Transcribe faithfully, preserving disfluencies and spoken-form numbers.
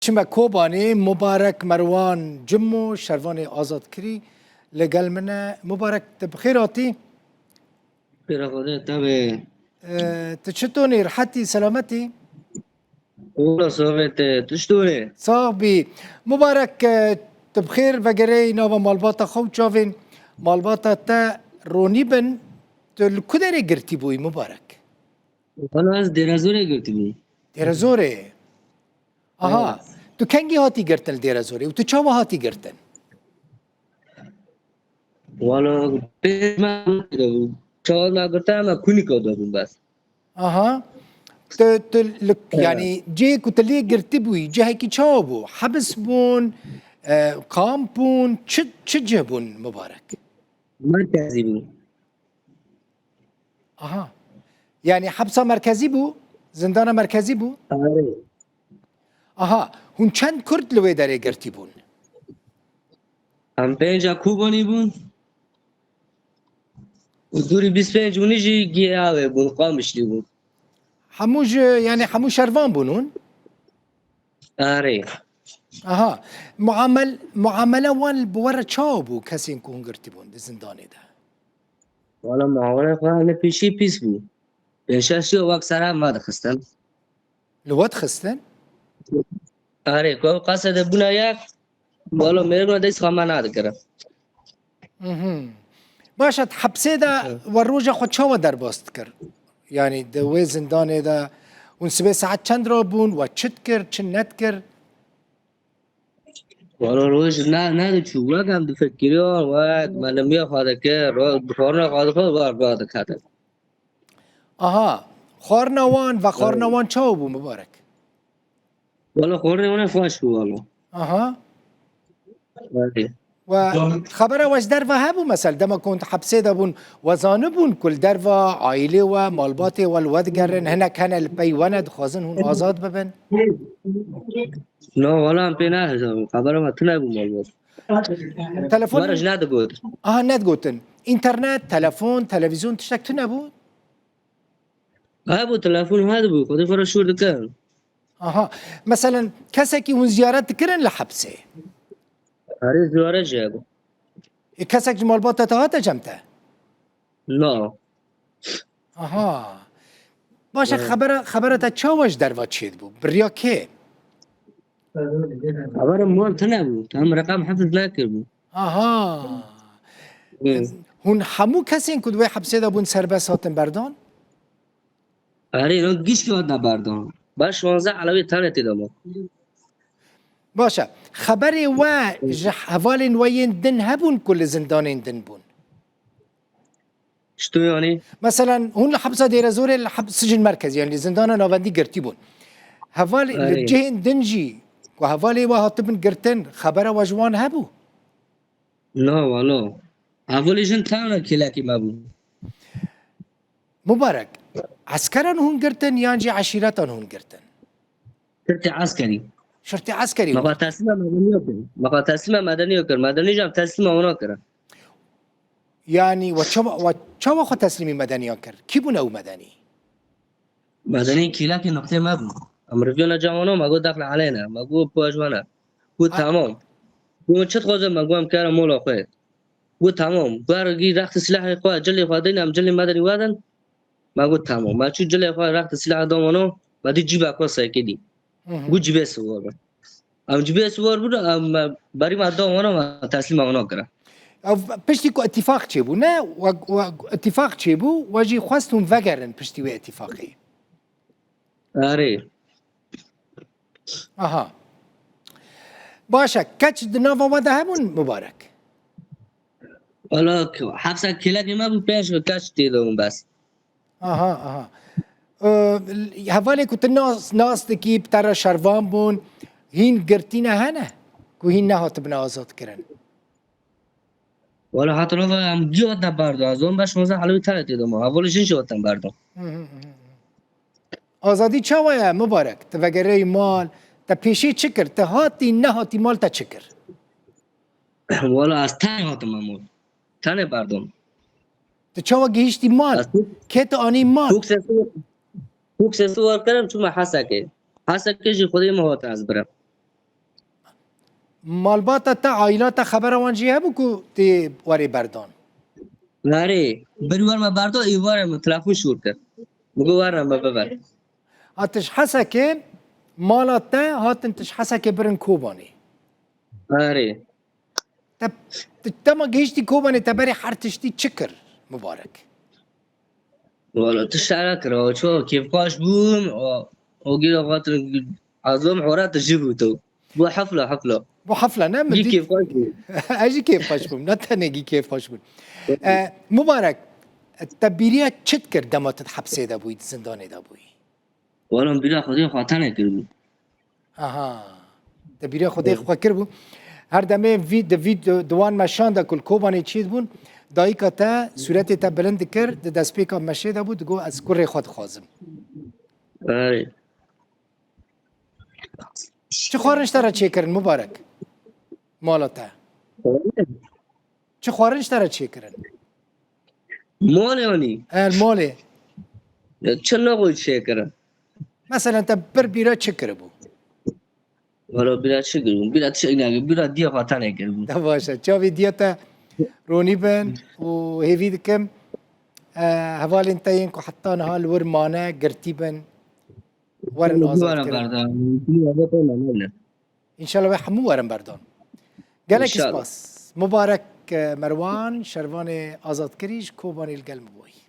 Çime Kobanê, Mubarek Merwan Cimo, şervanê azadkirî li gel min e. Mubarek, tu bi xêr hatî? Xêra Xwedê te be. E, tu çitonî, rihetî, selametî? Wala saxê te, tu çitonî? Sax bî. Mubarek, e, tu bi xêr vegereyî nava malbata xwe û çavên malbata te ronî bin. Tu li ku derê girtî bûyî, Mubarek? Wala ez Dêrezorê girtî bûyî. Dêrezorê? Aha. Evet. Tu kengî hatî girtin li Dêrezorê û tu çawa hatî girtin? Wala pê me çawa me girtin, em Kûnîka de bûn bes. Aha. Tu, tu li, Evet. yanî cihê ku tu lê girtî bûyî, cihekî çawa bû? Hebs bûn, e, kamp bûn, çi, çi cih bûn, Mubarek? Merkezî bû. Aha. Yanî hepsa merkezî bû? Zindana merkezî bû? Erê. Aha. Hûn çend Kurd li wê derê girtî bûn? Em pênca Kobanî bûn. Û dûrî bîst pênc hûnî jî Giyavê bûn, Qamişlî bûn. Hemû ji, yanî hemû şervan bûn hûn? Erê. Aha. Muamel-, muamele wan bi we re çawa bû, kesên ku hûn girtî bûn di zindanê de? Wala muamele xwe ne pêşî pîs bû. Pênc şeş wek sera me dixistin. Li we dixistin? Erê, ku qasede bûna yek, wala mêrivna dest xwe me nadikirin. Mhm. Baş e, hepsê de Evet. we roja xwe çawa derbas dikir? Yanî di wê zindanê de hûn sibê saet çend rabûn, we çi dikir, çi nedikir? Wala roj ne, nediçû. Wek em difikiriyan, wek melimiya xwe dikir, ro-, xwarina xwe dixwar, wer, wer diketin. Aha. Xwarina wan, vexwarina Evet. wan çawa bû, Mubarek? Wala xwarinê wan xweş bû wala. Aha. Erê. We xebera we ji derve hebû, mesela dema ku hûn hepsê de bûn, we zanibûn ku li derve aîlê we, malbatê we li we digerin, hinek hene li pey we ne, dixwazin hûn azad bibin? No, wala em pê nehêzan, xebera me tune bû malbat. Telefon Wara ji ne digot. Aha, nedigotin. Înternet, telefon, televîzyon tiştek tune bû? Hebû, telefon hebû, xwedê xwe re şûr dikin. Aha. Meselen, kesekî hûn ziyaret dikirin li hepsê? Erê, ziyaret jî hebû. E, kesek ji malbata te hate cem te? Na. Aha. Baş e, Evet. xebera, xebera te çawa ji derva çêdibû? Bi riya kê? Xebera mal tune bû. Tam reqem hefiz nekiribû. Aha. Evet. Hûn hemû kesên ku di wê hepsê de bûn serbest hatin berdan? Erê, no gişkî hatina berdan. Baş şanzeh elewê tenê tê de ma. Baş e. Xeberê we ji hevalên we yên din hebûn ku li zindanên din bûn? Çito yanî? Meselen, hûn li hepsa Dêrezorê li heb-, sicin merkezî, yanî li zindana navendî girtî bûn. Heval, li Erê. cihên din jî ku hevalê we hatibin girtin, xebera we ji wan hebû? Na, wala. Hevalê jin tane kêlekê me bû. Mubarek, eskeran hûn girtin yan jî eşîretan hûn girtin? Şirtê eskerî. Şirtê eskerî Me hûn xwe girtin? teslîma medeniya kir. Me xwe teslîma medeniya kir. Medenî jî em teslîma wana kirin. Yanî we çawa, we çawa xwe teslîmî medeniyan kir? Kî bûn ew medenî? Medenî kêlekê nuqtê me bû. Em riviyona cem wana, me got dexle eleyne. Me got poj wana. Got A- temam. Got çi dixwaze, me got em kere mola xwe. Got temam. Got her gî rextê silahê xwe, cilê xwe dîn, em cilê medenî wedin. Me got temam. Me çû cilê xwe rextê silah da wana, me dî cîbek xwe sekê dî. Hı hı. Got cîbê siwar be. Em cîbê siwar bûn, em, me berî me da wana, me teslîma wana kira. Ev piştî ku îtîfaq çêbû, ne? We, we îtîfaq çêbû, we jî xwest hûn vegerin piştî wê îtîfaqê. Erê. Aha. Baş e, keç di nava we de hebûn, Mubarek? Wala, hepsa kêlekê me bû, pênc keç tê de bûn bes. Aha, aha. Ee, hevalê ku tu nas, nas dikî, bi te re şervan bûn, hîn girtîne hene ku hîn nehatibine azad kirin? Wala, hatira ve em giya te berdo. Ez on beş şonzeh elewî tane tê de ma. Hevalê jin jî hatin berdo. Hı hı, hı hı. Azadî çawa ye, Mubarek? Tu vegereyî mal, te pêşî çi kir? Tu hatî, nehatî mal, te çi kir? Wala, ez tenê hatim mal. Tenê berdim. Tu çawa gihîştî mal? Ez Kê tu anî mal? Pûk sesi, pûk sesi war kirim, çûme Hesekê. Hesekê jî xwedê min hat ez birim. Malbata te, aîla te xebera wan jî hebû ku tê werê berdan? Erê, bir wer me berda, êvarê me telefon şûr kir. Min got were me biber. Ha, tu ji Hesekê, mala te hatin tu ji Hesekê birin Kobanê. Erê. Te, tu dema gihiştî Kobanê te berê her tiştî çi kir Mubarek? Wala tu şehra kir, o ço kêfxweş bûm, o, o gîro xatir azom hora tu jî bû tu. Bu hefla, hefla. Bu hefla ne min Gî dît. Kêfxweş bû. Ez jî kêfxweş bûm. Ne tenê gî kêfxweş bûm. E, Mubarek, te bîriya çi dikir dema tu di hepsê de bûyî, di zindanê de bûyî? Wala bîra xwedê xwe tenê kir bû. Aha. Te bîriya xwedê xwe kir bû. Her demê vî, di vî, di, di wan meşan de ku li Kobanê çêdibûn, dayika te sûretê te bilind dikir, di destpêka meşê de bû, digot ez kurê xwe dixwazim. Erê. Çi xwarin ji te re çêkirin Mubarek? Mala te. Çi xwarin ji te re çêkirin? Malê anî. Her malê. Ya çi naxwe çêkirin. Mesela te bir bîra çi kiribû? Wala bîra çi kiribû? Bîra çi kiribû? Bîra diya xwe tenê kiribû. De baş e. Çavê diya te ronî bin û hêvî dikim, e, hevalên te yên ku heta niha li wir mane girtî bin, werin azad kirin. Înşallah we hemû werin berdan. Gelek spas. Mubarek, e, Merwan, şervanê azadkirî ji Kobanê li gel min bûyî.